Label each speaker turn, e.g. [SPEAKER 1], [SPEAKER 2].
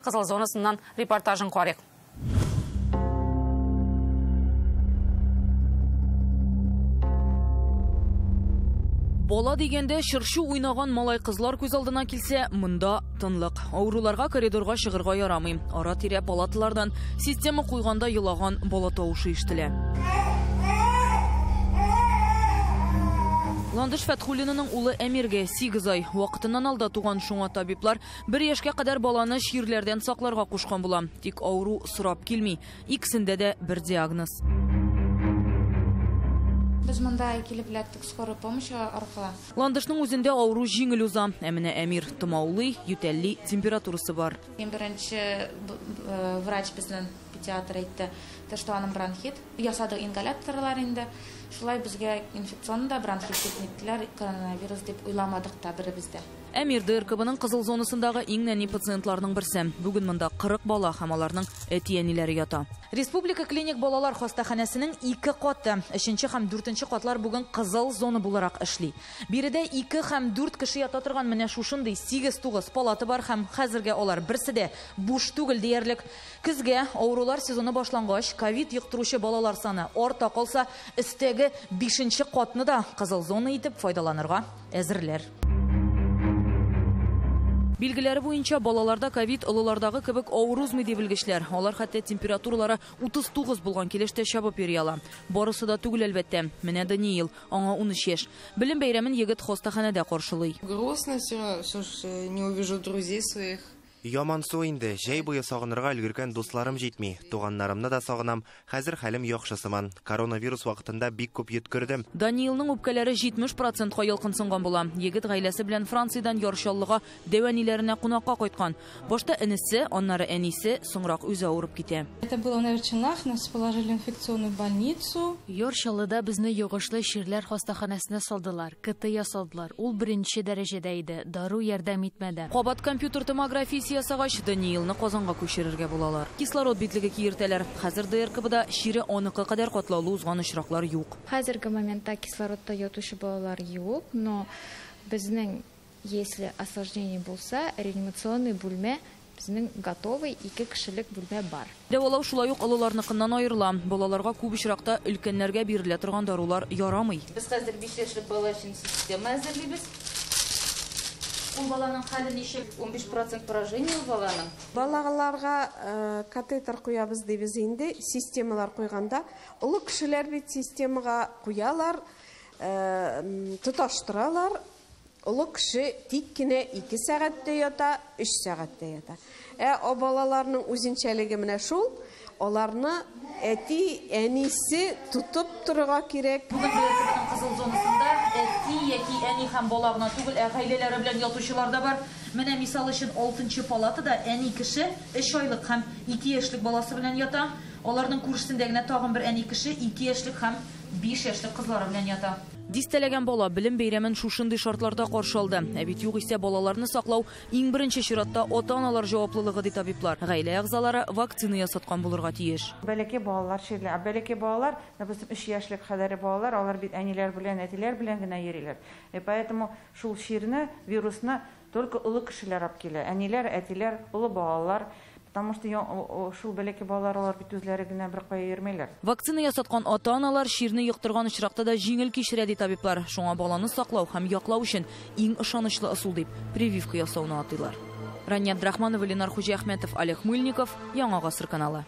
[SPEAKER 1] Кызыл зонасыннан репортажын карыйк.
[SPEAKER 2] Бала дигәндә чыршы уйнаган малай кызлар күз алдына килсә, монда тынлык. Авыруларга коридорга чыгырга ярамый. Ара-тирә палаталардан система куйганда елаган бала тавышы ишетелә. Ландыш Фәтхуллинаның улы Әмиргә 8 ай. Вакытыннан алда туган, шуңа табиблар 1 яшькә кадәр баланы чирләрдән сакларга кушкан була. Тик авыру сорап килми. Икесендә дә бер диагноз.
[SPEAKER 3] Без монда килеп эләктек скорая помощь аркылы.
[SPEAKER 2] Ландышның үзендә авыру җиңел уза. Ә менә Әмир томаулый, ютәлли, температурасы бар.
[SPEAKER 3] Иң беренче врач безнең педиатр әйтте, что аның бронхит. Ясады ингаляторлар инде. Шулай безгә инфекционда бронхит дип әйттеләр, коронавирус дип уйламадык та беребез дә.
[SPEAKER 2] Әмир ДРКБның кызыл зонасындагы иң нәни пациентларның берсе. Бүген монда 40 бала һәм аларның әти-әниләре ята. Республика клиник балалар хастаханәсенең 2 каты, 3нче һәм 4нче катлар бүген кызыл зона буларак эшли. Биредә 2 һәм 4 кеше ята торган менә шушындый 8-9 палата бар һәм хәзергә алар берсе дә буш түгел диярлек. Көзгә авырулар сезоны башлангач, ковид йоктыручы балалар саны арта калса, өстәге 5нче катны да кызыл зона итеп файдаланырга әзерләр. Билгеләре буенча балаларда ковид олылардагы кебек авыр узмый ди белгечләр. Алар хәтта температуралары 39 булган килештә чабып йөри ала. Барысы да түгел әлбәттә. Менә Даниил, аңа 13 яшь. Белем бәйрәмен егет хастаханәдә каршылый.
[SPEAKER 4] Грустно все, все ж не увижу друзей своих.
[SPEAKER 5] Ямансу инде, җәй буе сагынырга өлгергән дусларым җитми. Туганнарымны да сагынам. Хәзер хәлем яхшы сыман. Коронавирус вакытында бик күп йөткердем.
[SPEAKER 2] Даниилның үпкәләре 70%-ка ялкынсынган була. Егет гаиләсе белән Франциядән Яр Чаллыга дәү әниләренә кунакка кайткан. Башта энесе, аннары әнисе, соңрак үзе авырып китә.
[SPEAKER 6] Это было на Верчинах, нас положили в инфекционную больницу.
[SPEAKER 7] Яр Чаллыда безне йогышлы чирләр хастаханәсенә салдылар, КТ ясадылар. Ул беренче дәрәҗәдә иде. Дару ярдәм итмәде.
[SPEAKER 2] Кабат компьютер томографиясе ясагач, Даниилны Казанга күчерергә булалар. Кислород битлеге киертәләр. Хәзер ДРКБда чире аныкы кадәр катлаулы узган очраклар юк.
[SPEAKER 8] Хәзерге моментта кислородта ятучы балалар юк, но безнең, если осложнение булса, реанимационный бүлмә безнең готовый 2 кешелек бүлмә бар.
[SPEAKER 2] Дәвалау шулай ук олыларныкыннан аерыла. Балаларга күп очракта өлкәннәргә бирелә торган дарулар ярамый.
[SPEAKER 9] Без хәзер 5 яшьлек бала өчен система әзерлибез.
[SPEAKER 2] Ул баланың хәле ничек?
[SPEAKER 9] 15% поражение ул баланың.
[SPEAKER 10] Балаларга катетер куябыз дибез инде, системалар куйганда, олы кешеләр бит системага куялар, тоташтыралар. Олы кеше тик кенә 2 сәгатьтә ята, 3 сәгатьтә ята. Ә балаларның үзенчәлеге менә шул, аларны әти, әнисе тотып торырга кирәк.
[SPEAKER 2] Бүген ДРКБның кызыл зонасында әти яки әни һәм бала гына түгел, ә гаиләләре белән ятучылар да бар. Менә мисал өчен 6нчы палатада әни кеше 3 айлык һәм 2 яшьлек баласы белән ята. Аларның күршесендә генә тагын бер әни кеше 2 яшьлек һәм 5 яшьлек кызлары белән ята. Дистәләгән бала белем бәйрәмен шушындый шартларда каршы алды. Ә бит югыйсә балаларны саклау иң беренче чиратта ата-аналар җаваплылыгы ди табиблар. Гаилә әгъзалары вакцина ясаткан булырга тиеш.
[SPEAKER 11] Бәләкәй балалар чирле. Ә бәләкәй балалар, допустим, 3 яшьлек кадәр балалар, алар бит әниләр белән, әтиләр белән генә йөриләр. И поэтому шул чирне, вирусны только олы кешеләр алып килә. Әниләр, әтиләр, олы балалар. Потому что шул бәләкәй балалар алар бит үзләре генә бер кая йөрмиләр.
[SPEAKER 2] Вакцина ясаткан ата-аналар чирне йоктырган очракта да җиңел кичерә ди табиблар. Шуңа баланы саклау һәм яклау өчен иң ышанычлы ысул дип прививка ясауны атыйлар. Рания Абдрахманова, Ленар Хуҗиәхмәтов, Олег Мыльников, Яңа Гасыр каналы.